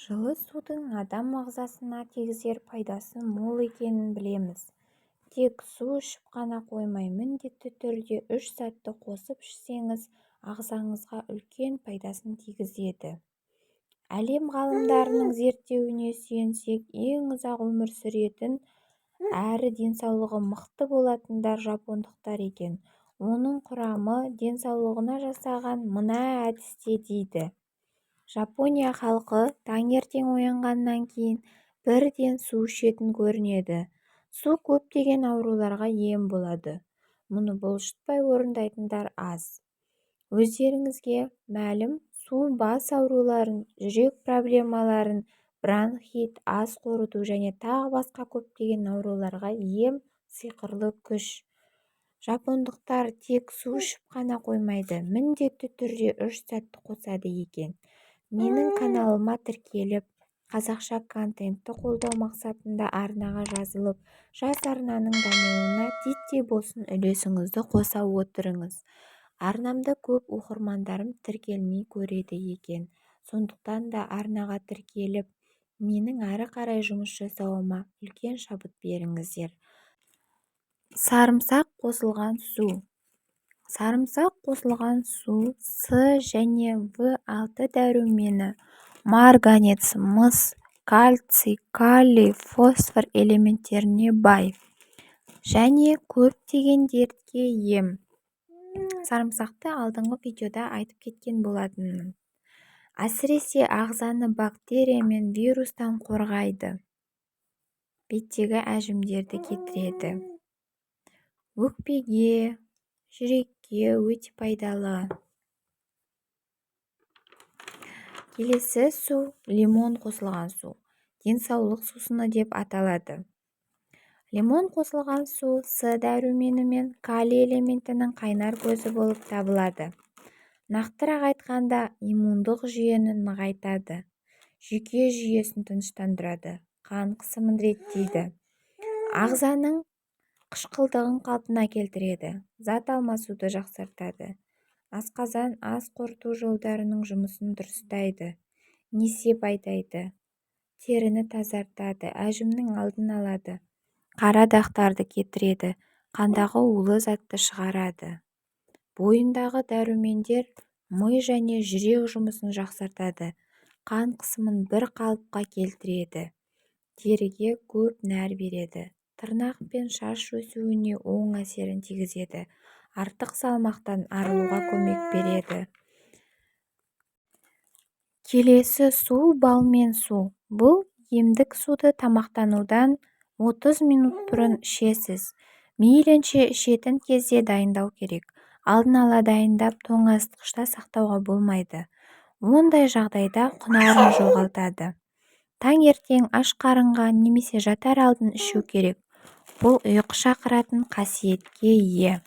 Жылы судың адам ағзасына тигізер пайдасы мол екенін білеміз. Тек су ішіп қана қоймай, міндетті түрде үш затты қосып ішсеңіз, ағзаңызға үлкен пайдасын тигізеді. Әлем ғалымдарының зерттеуіне сүйенсек, ең ұзақ өмір сүретін әрі денсаулығы мықты болатындар жапондықтар екен. Оның құрамы денсаулығына жасаған мына әдісте дейді. Жапония халқы таңертең оянғаннан кейін бірден су ішетін көрінеді. Су көптеген ауруларға ем болады. Мұны бұлжытпай орындайтындар аз. Өздеріңізге мәлім, су бас ауруларын, жүрек проблемаларын, бронхит, ас қорыту және тағы басқа көптеген ауруларға ем, сиқырлы күш. Жапондықтар тек су ішіп қана қоймайды, міндетті түрде үш затты қосады екен. Менің каналыма тіркеліп, қазақша контентті қолдау мақсатында арнаға жазылып, жас арнаның дамуына титтей болсын үлесіңізді қоса отырыңыз. Арнамды көп оқырмандарым тіркелмей көреді екен. Сондықтан да арнаға тіркеліп, менің әрі қарай жұмыс жасауыма үлкен шабыт беріңіздер. Сарымсақ қосылған су. Сарымсақ қосылған су С және В6 дәрумені, марганец, мыс, кальций, калий, фосфор элементтеріне бай. Және көптеген дертке ем. Сарымсақты алдыңғы видеода айтып кеткен болатынмын. Әсіресе ағзаны бактерия мен вирустан қорғайды. Беттегі әжімдерді кетіреді. Өкпеге, жүрекке өте пайдалы. Келесі су лимон қосылған су. Денсаулық сусыны деп аталады. Лимон қосылған су С дәрумені мен калий элементінің қайнар көзі болып табылады. Нақтырақ айтқанда, иммундық жүйені нығайтады, жүйке жүйесін тыныштандырады, қан қысымын реттейді, ағзаның қышқылдығын қалпына келтіреді, зат алмасуды жақсартады, асқазан, ас қорыту жолдарының жұмысын дұрыстайды, несеп айдайды, теріні тазартады, әжімнің алдын алады, қара дақтарды кетіреді, қандағы улы затты шығарады. Бойындағы дәрумендер ми және жүрек жұмысын жақсартады, қан қысымын бір қалыпқа келтіреді, теріге көп нәр береді, тырнақ пен шаш өсуіне оң әсерін тигізеді, артық салмақтан арылуға көмек береді. Келесі су балмен су. Бұл емдік суды тамақтанудан 30 минут бұрын ішесіз. Мейлінше ішетін кезде дайындау керек. Алдын ала дайындап, тоңазытқышта сақтауға болмайды. Ондай жағдайда құнарын жоғалтады. Таңертең аш қарынға немесе жатар алдын ішу керек. Бұл ұйқы шақыратын қасиетке ие.